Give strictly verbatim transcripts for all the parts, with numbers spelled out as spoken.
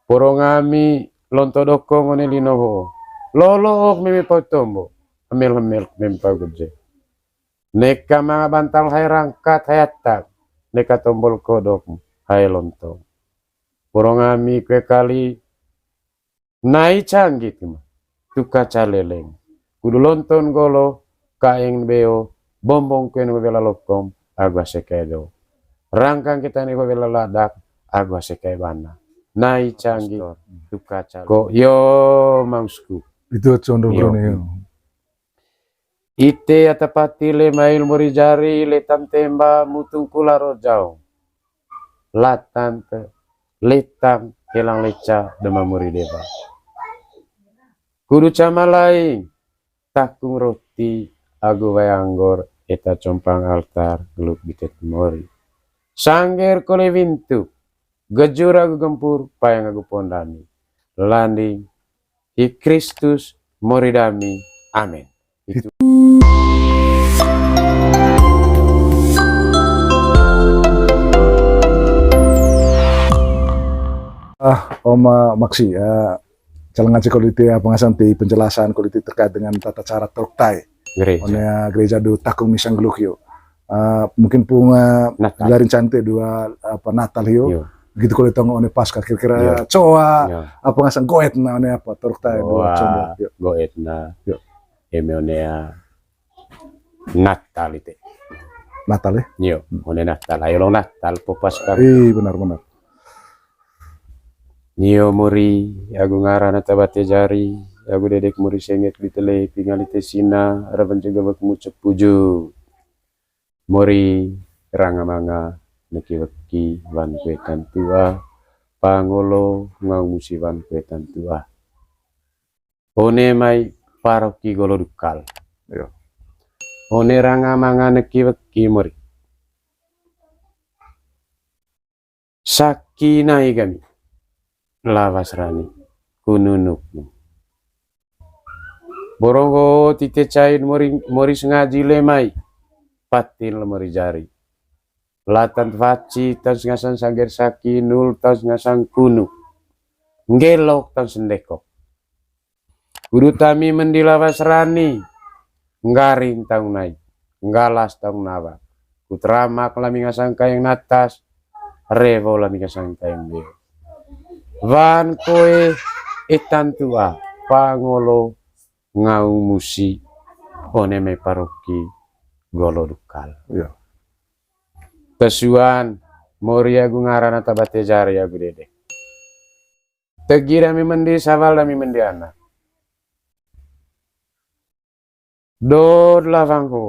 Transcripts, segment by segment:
Poro ngami lonto dokong one lino ho'o. Lolo'ok meme pau tombo. Hemil-hemil meme pau geje. Neka manga bantal hae rangkat hae atak. Neka tombol kodok hae lonto. Poro ngami kue kali nai canggih tima. Tuka caleleng. Kudu lonton golo, kaeng beo, bombong kuen wela lokom, agu ase kae do. Rangkang kita ni wela ladak, agu ase kae bana. Nai canggih, tuka caleleng. Ko yo mausku. Itu condong. Yo. Bro nih, yo. Ite ata pati le mail mori jari le tan temba mutung kula rojau. Latan te letang helang leca dema mori dewa. Kudu cama laing takung roti agu wae anggor eta compang altar geluk bitet mori. Sangger kole wintu gejur agu gempur payang agu pondani. Landing Hi Kristus mori dami. Amin. Itu. Ah, Oma Maksi, eh, calon ngaji quality apa ngasang ti penjelasan quality terkait dengan tata cara torok tai. Gereja. One, eh, gereja do takung misang geluk yo. Eh, mungkin pung, eh, Natal. Garing cantik dua apa Natal yo. Yo. Begitu kalau tong one Paskah kira-kira. Yo. Coa. Yo. Apa ngasang goet na one apa torok tai dua. Wah, coba. Yo. Goet na. Yo. Eme one ya Natal ite. Natal ya? Yo, one Natal. Ayo long Natal po Paskah. Ih, benar-benar. Nio mori, agu ngaran ata bate jari, agu dedek mori senget di tele, pingali te sina, raban juga bek mucep puju. Mori ranga manga neki weki wan kue tantua, pangolo ngau musi wan kue tantua. One mai paroki Golo Dukal. Iyo. One ranga manga neki weki mori. Saki nai gami. Lawas rani. Kununuk. Boronggo tite cain mori, mori sengaji lemai. Patin le mori jari. Latan faci taun sengasan sangger saki, nul taun sengasan kunu. Nggelok taun sendekok. Kudu tami mendi lawas rani, nggaring taung nai, nggalas taung nawa. Kutramak lami ngasang kaeng natas, rewo lami ngasang kaeng beo. Wan koe etan tua, pangolo ngau musi, one mai paroki Golo Dukal. Iya. Tesuan, mori agu ngaran ata bate jari agu dede. Tegi dami mendi, sawal dami mendi anak. Dod lawang ho.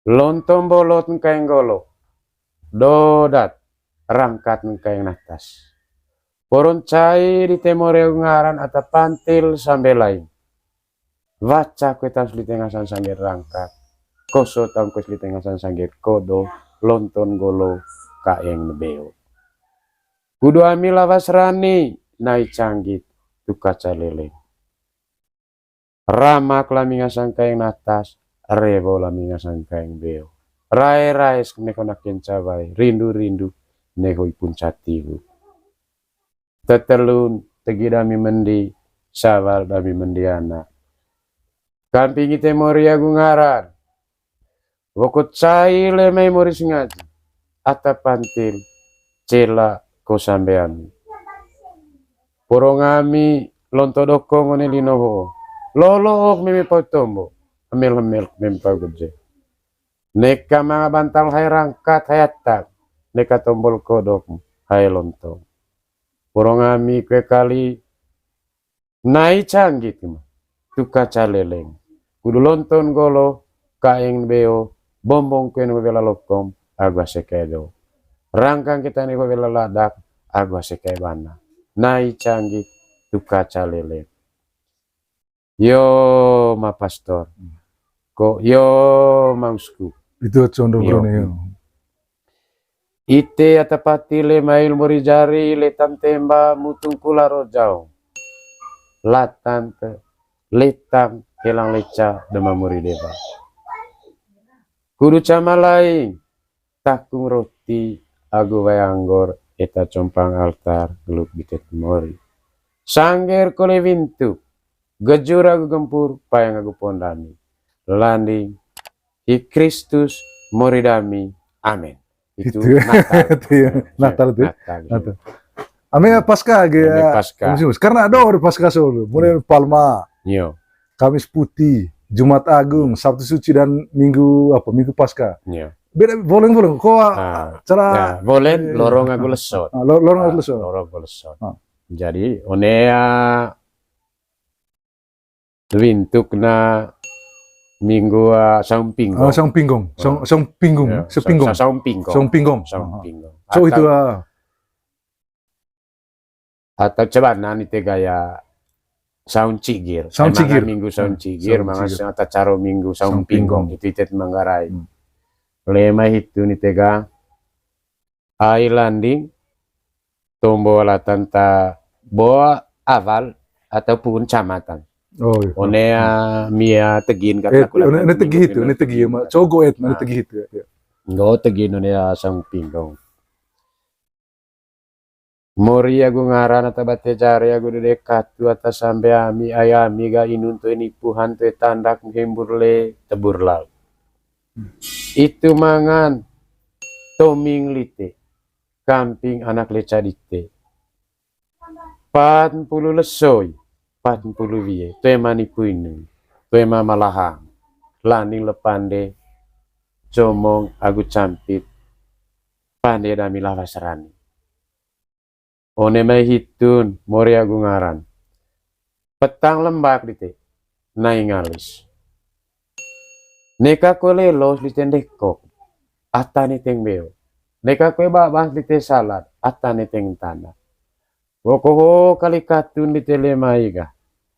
Lonto mbolot ngkaeng golo. Dodat rangkat ngkaeng natas. Poron cai di temore ngaran ata pantil sambe lain. Waca kue taus di tengasan sangger rangkat. Koso taung kue di tengasan sangger kodo, lonton golo, kaeng nebeo. Kudu ami lawas rani, nai canggit, tu kaca leleng. Ramak lami ngasang kaeng natas, rewo lami ngasang kaeng beo. Rae-raes neko naken cawai, rindu-rindu neko ipun catiwu. Tetelun, tegi dami mendi, sawal dami mendi anak. Kampingi te mori agu ngaran. Wokot cai le mai mori sengaji. Ata pantil, cela ko sambean. Poro ngami lonto dokong one lino ho. Lolook meme pau tombo. Hemil-hemil meme pau geje. Neka manga bantal hai rangkat hai atak. Neka tombol kodok hai lonto. Poro ngami kue kali nai canggit ma. Tu kaca leleng. Kudu lonton golo, kaeng beo, bombong kuen wela lokom, agu ase kae do. Rangkang kita ni wela ladak, agu ase kae bana. Nai canggit, tu kaca leleng. Yo ma pastor. Ko yo ma uskup. Itu condong. Yo. Bro nih, yo. Ite ata pati le mail mori jari le tan temba mutung kula rojau. Latan te letang helang leca dema mori dewa. Kudu cama laing takung roti agu wae anggor eta compang altar, geluk bitet mori. Sangger kole wintuk, gejur agu gempur, payang agu pondami. Landing, hi Kristus, mori dami. Amin. Itu Natal. Itu ya, Natal itu. Natal. Ame Paskah ge. Ame Paskah. Karena ada orang Paskah solo. Mulai Palma. Iyo. Kamis Putih, Jumat Agung, Sabtu Suci dan Minggu apa? Minggu Paskah. Iya. Beda boleng-boleng. Ko cara boleng lorong agu leso. Lorong agu leso. Jadi one ya wintuk na minggu saung pinggong. Saung pinggong. Saung pinggong. Saung pinggong. Saung pinggong. So itu Atau cebana nite gaya saung cigir. Saung cigir. Minggu saung cigir, manga sengata caro minggu saung pinggong. Itu ite Manggarai. Lema hitu nite ga ai landing tombo alatan ta boa awal ataupun camatan. Oh iya. One mia tegin kata. One tegi hitu, one tegi ma cogo et, one tegi hitu. Nggo tegin one saung pinggong. Mori agu ngaran ata bate jari agu dede katu ata sambe ami ai ami ga inun toe nipuhan toe tandak hembur le tebur lau. Itu mangan toming lite kamping anak leca dite. Patmpulu lesoi, patmpulu wie, toe ma nipu inung, toe ma malahang, laning le pande, comong agu campit, pande dami lawas rani. One mai hitun, mori agu ngaran. Petang lembak dite, nai ngalis. Neka kue lelos dite ndekok, ata niteng beo. Neka kue babas dite salat, ata niteng tana. Woko ho kali katun dite lemai ga,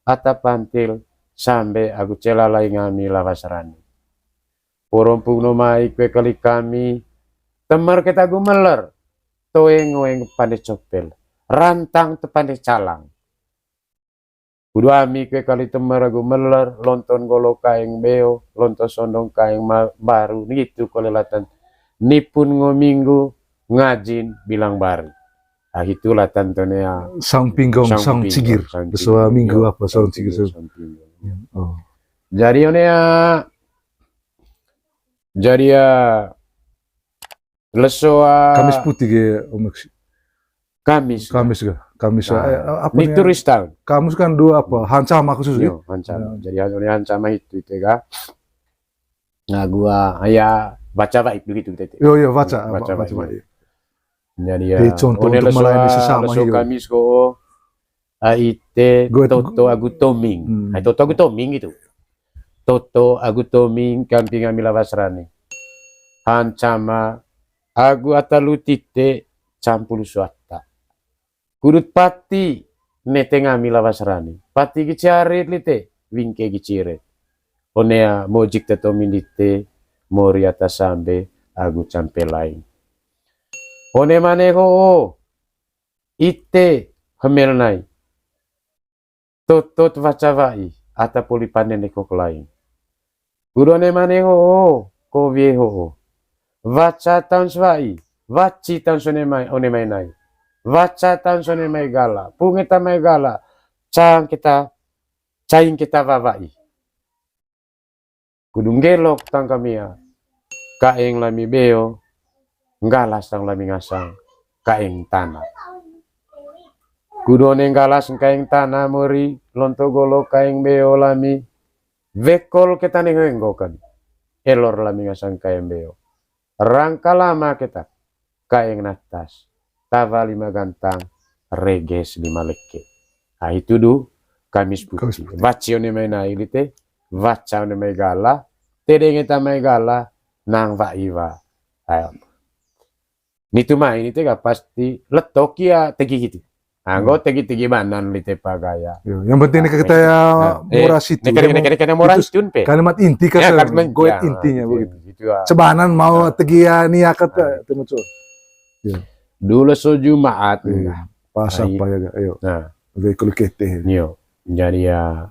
ata pantil, sambe agu celalai ngami lawas rani. Porompung no mai kue kali kami, temer keta gu meler, toeng-oeng pande copel, rantang te pande calang. Kudu ami kue kali temer agu meler, lonton golo kaeng beo, lonton sondong kaeng baru, nitu kole latan. Nipun ngo minggu, ngajin bilang baru. Ah, itu latan tone ya. Saung pinggong, saung cigir. Saung cigir. Minggu apa saung cigir? Saung pinggong. Jadi one ya Jadi ya leso Kamis putih ge, Om Max. Kamis. Kamis ga? Kamis. Apa ni turis tahun. Kamis kan dua apa? Hancama khusus ya. Hancama. Jadi hancama itu itu ga. Nah, gua ya baca baik begitu gitu. Yo yo baca baca baik. Jadi ya contoh untuk melayani sesama leso Kamis ko. Ai te Toto agu Toming. Ai Toto agu Toming gitu. Toto agu Toming kamping ami lawas rani. Hancama agu ata luti te campulu suatta. Kudut pati neteng ami lawas rani. Pati gici arit lite, wingke gici iret. Onea mojik te Toming dite, mori ata sambe agu campe lain. One mane ho o. Ite hemel nai. Totot waca wa'i, ata poli pande neko kelain. Kudone mane ho'o, ko wie ho'o. Waca taun sewa'i, waci taun sone mai, one mai nai. Waca taun sone mai gala, punge ta mai gala, cang kita, caing kita wawa'i. Kudu nggelok tang kamia, kaeng lami beo, nggalas tang lami ngasang, kaeng tana. Kudu one nggalas kaeng tana mori, lonto golo kaeng beo lami, wekol keta neng henggoken, elor lami ngasang kaeng beo. Rangka lama keta, kaeng natas, tawa lima gantang, reges lima leke. Ah, itu du Kamis putih. Waci one mai nai lite, waca one mai gala, tedenge ta mai gala, nang wa'i wa. Ayo. Nitu mai nite ga pasti letok ya tegi gitu. Anggo tegi-tegi banan lite pagaya. Yang penting ini kita ya murah situ. Kalimat inti kan, goet intinya begitu. Sebanan mau tegi ya niakat temu. Dulu so Jumaat. Pas apa ya, ayo. Nah. Lebih kulit kete. Yo. Jadi ya.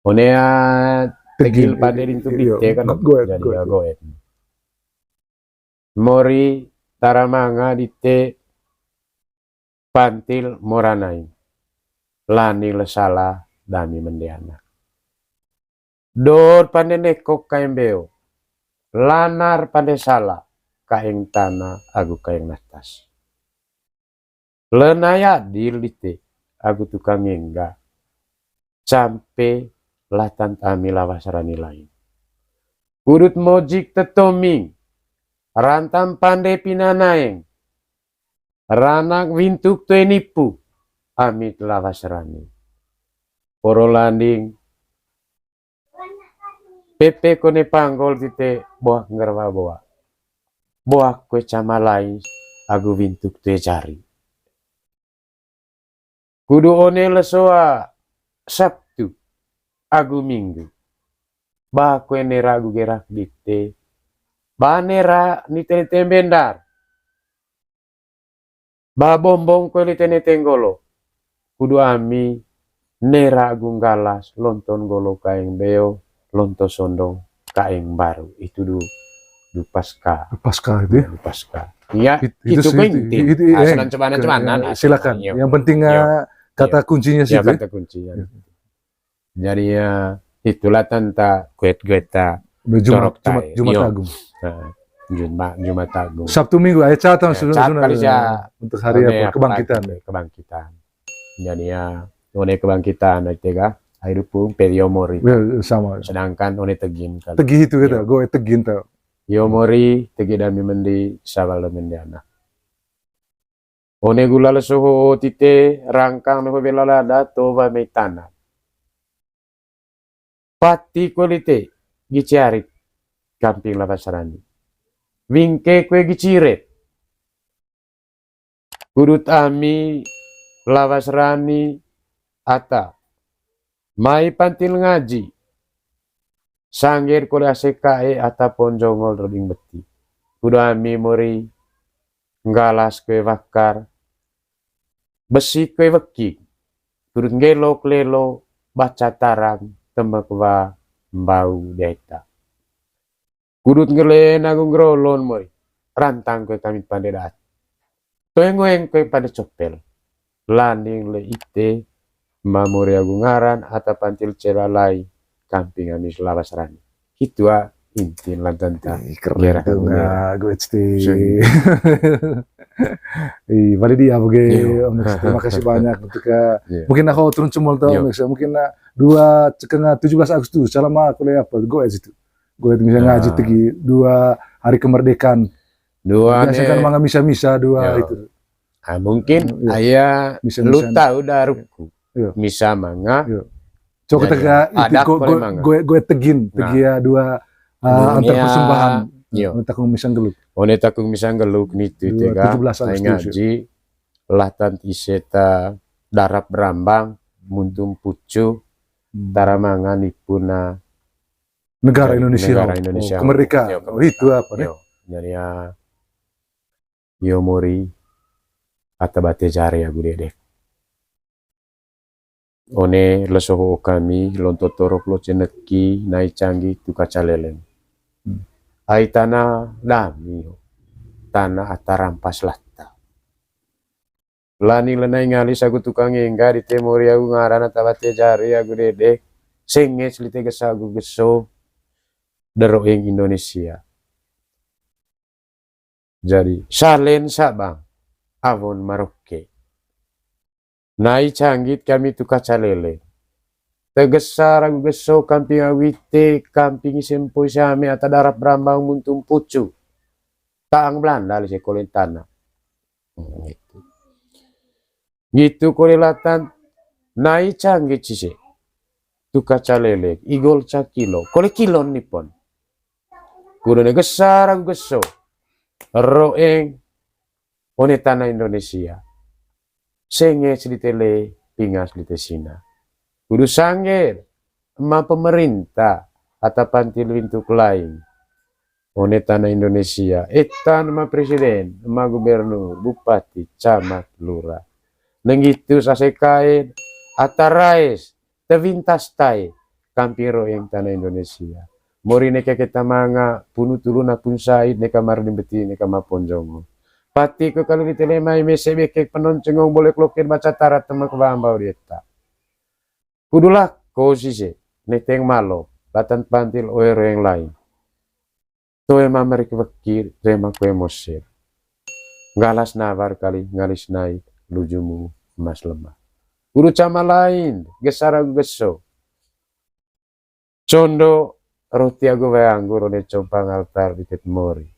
Onea tegil pande rintu bite kan. Goet, jadi goet. Mori tara manga dite pantil mora nai. Lani le sala dami mendiana. Dot pande nekok kaeng beo, lanar pande sala kaeng tana agu kaeng natas. Le nai adil dite agu tukang engga, campe latan ami lawas rani lain. Kudut mojik tetoming, rantam pande pina naeng, ranak wintuk toe nipu, amit lawas rani. Poro landing, pepe kone panggol tite boak nggerwa boak. Boak kue cama lain agu wintuk toe jari. Kudu one lesoa Sabtu agu Minggu. Ba kue nera agu gerak dite. Ba nera nite nite bendar. Ba bombong kue lite nite nggolo. Kudu ami nera agu nggalas, lonto nggolo kaeng beo, lonto sondong kaeng mbaru. Itu du, du Paskah. Paskah itu ya? Du Paskah. Iya, itu itu sih, kue itu, inti. Itu, itu, ah, eh, senan cumanan, ke-, cumanan, eh, ah, silakan. Iya. Yang penting, iya, eh, kata, iya, kuncinya sih, iya, itu ya? Kata kuncinya. Iya. Jadi ya, itulah tanta guet-gueta. Jumat, corok Jumat, tai. Jumat, iyo. Agung. Nah, Jumat, Jumat Agung. Sabtu Minggu, aja catatan, ya, sudah, cat sudah, kali ya, untuk hari, one apa, apa, kebangkitan. Kebangkitan. Jadi ya, one kebangkitan, aja tega, aja dupung, peri iyo mori. Ya, sama. Sedangkan one tegin kali. Tegi itu kita, iyo, go tegin tau. Iyo mori, tegi dami mendi, sawal dami mendi anak. One gula leso ho tite, rangkang leho bela lada, towa mai tana. Pati kue lite, gici arit, kamping lawas rani. Wingke kue gici iret. Kudut ami lawas rani ata mai pantil ngaji. Sangger kole ase kae ata ponjongol roding beti. Kudu ami mori nggalas kue wakar, besi kue weki, kudut nggelok lelo, baca tarang, temek wa, mbau deta. Kudut ngelen agu ngerolon mori, rantang kue kami pande daat. Toe ngoeng kue pande copel. Landing le ite, mamori agu ngaran ata pantil cela lai, kamping ami lawas rani. Hitua inti lantanta. Ih, keren tuh, nggak, gue H T. Ih, balik dia, oke. Iya. Om H T, makasih banyak untuk, eh, iya, mungkin aku turun cemol tau, iya, Om H T. Mungkin, eh, dua, cekeng, eh, tujuh belas Agustus, selama aku lihat apa, gue situ. Gue bisa ngaji tegi dua hari kemerdekaan. Dua biasa ne kan manga misa-misa dua itu. Ah, mungkin, hmm, iya, aya misa-misa lu tahu daruku. Iya. Misa manga. Iya. Coba kita ke itu, ada gue, gue, gue tegin, nah, tegi ya dua, eh, antar persembahan. Iya. Takung misa nggeluk. One takung misa nggeluk nitu tega. Tujuh belas Agustus, ngaji, latan iseta darap rambang, muntung pucu, hmm, tara manga nipuna negara Indonesia. Negara Indonesia. Oh, kemerdekaan. Iya, kemerdekaan. Oh, itu apa nih? Iya. Jadi ya, iyo mori, ata bate jari agu dedek. One leso ho kami, lonto torop loce neki, nai canggi, tu kaca leleng. Hmm. Ai tana dami ho. Tana ata rampas lata. Lani le nai ngali sagu tukang engga, dite mori agu ngaran ata bate jari agu dedek, sengec lite gesa agu geso, de roeng Indonesia. Jadi, salen Sabang, awon Maroke. Nai canggit kami tu kaca lele. Tegesa agu geso kamping agu ite, kamping ise mpo ise ame ata darap rambang muntung pucu. Taang Belanda lise kolen tana. Hmm, gitu. Gitu kole latan nai canggit sise. Tu kaca lele, igol ca kilo. Kole kilon nipon. Kudu ne gesa agu geso. Roeng one tana Indonesia. Sengec lite le, pingas lite sina. Kudu sangger, ema pemerintah, ata pantil wintuk laing. One tana Indonesia, etan ema presiden, ema gubernur, bupati, camat, lurah. Nenggitu sase kaen, ata rais, tewintas tai, kamping roeng tana Indonesia. Mori neka keta manga, punu tulu na pun said, neka mardimbeti, neka maponjongo. Pati ko kali di tele mai mese bekek penon cengong bolek loket baca tara temek wambau dieta. Kudu lako sise, neteng malo, latan pantil oe roeng lain. Toe ma merik wekir, toe ma kue mosir. Ngalas nawar kali, ngalis naik, lujumu emas lemah. Kudu cama lain, gesar agu geso. Condo roti agu wae anggur one compang altar ditet mori.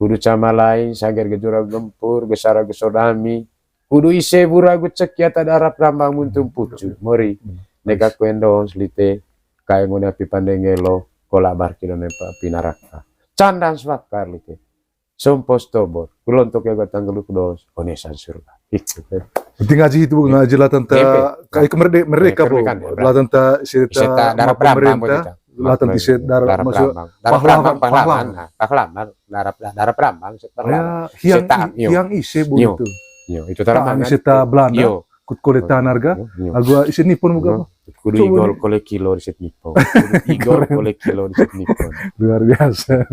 Kudu cama lain, sager gejur agu gempur, gesar agu sodami. Kudu ise bura agu ceki ata darap rambang muntung pucu. Mori, neka kuen dohon selite, kae ngone api pande ngelo, kola barki done api naraka. Candan suakar lite. Sompos tobor, kulontok ya gatang geluk dos, onesan surga. Itu. Penting ngaji itu, ngaji latan ta, kai ke merdeka, merdeka, bro. Latan ta, seta, seta darap rambang, pemerintah, latan ti seta darap, darap maksud, rambang. Darap pahlawan, rambang, pahlawan. Pahlawan, nah, pahlawan, darap, darap rambang, seta pahlawan. Ya, yang, seta, i-, yo. Yang ise, bu, yo. Itu. Yo, itu tara mangan. Seta Belanda. Yo. Kut kole tanarga, agu ise Nippon muga apa? Kudu igol kole kilo di set Nippon. Kudu igol kole kilo di set Nippon. Luar biasa.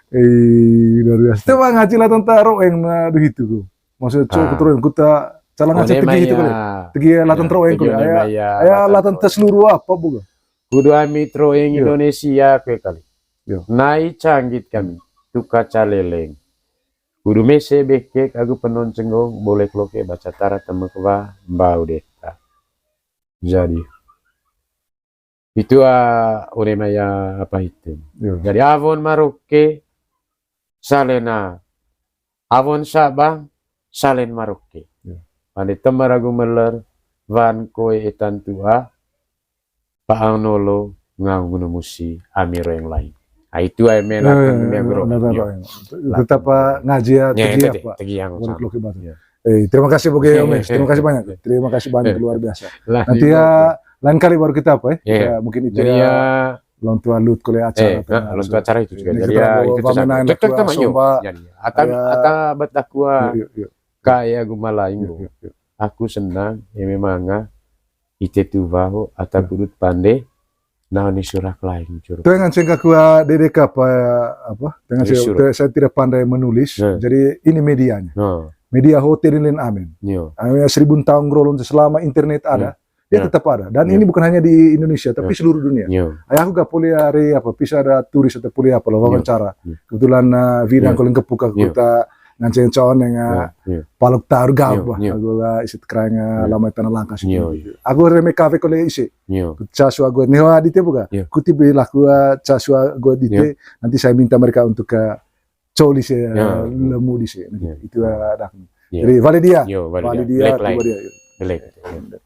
Eh, luar biasa. Coba ngaji latan ta roeng na di hitu ku. Maksudnya, cowok keturunan kuta calon ngaji tegi itu kali. Tegi latan roeng kali. Aya, aya latan ta seluruh apa buka? Kudu ami roeng Indonesia kue kali. Nai canggit kami. Tuka caleleng. Kudu mese bekek agu penon cenggong, bolek loke baca tara temek wa mbau deta. Jadi, itu, ah, one maya apa itu. Jadi, awon maroke, salena. Awon sabang, salen maroke. Pande temer agu meler, wan koe etan tua, Paang nolo ngau guna musi ami roeng lain. Ah, itu ai mena. Tetap, ah, ngaji ya, tegi apa? Tegi yang sama. Eh, terima kasih Boge Omes. Terima kasih banyak. Terima kasih banyak, luar biasa. Nanti ya lain kali baru kita apa ya? Kita mungkin itu ya. Lontu alut kole acara. Lontu acara itu juga. Jadi ya itu sama. Cocok sama yo. Jadi ata, ata bat dakwa. Kae agu malaing bo. Aku senang, eme manga, ite tuwa ho, ata kudut pande, naon ni surak laing, curu. Toe nganceng kaku, ah, dede kapa, apa? Toe nganceng, saya tidak pandai menulis. Jadi ini medianya. Media ho tedin len amen. Amen seribu tahun rolon selama internet ada. Dia tetap ada. Dan ini bukan hanya di Indonesia, tapi seluruh dunia. Ayahku gak boleh hari apa, bisa ada turis atau boleh apa, wawancara. Kebetulan, ah, Widang Kolingkepuka, kita nganceng cawan dengan Paluk Targab, agu, ah, isit kerang, ah, lama tanah langkas. Agu reme kafe kole isi. Casu agu newa dite buka. Kuti bilaku, ah, casu agu dite. Nanti saya minta mereka untuk ke coli se, lemu di se. Itu, ah, dak. Jadi, vale dia. Vale dia. Vale dia.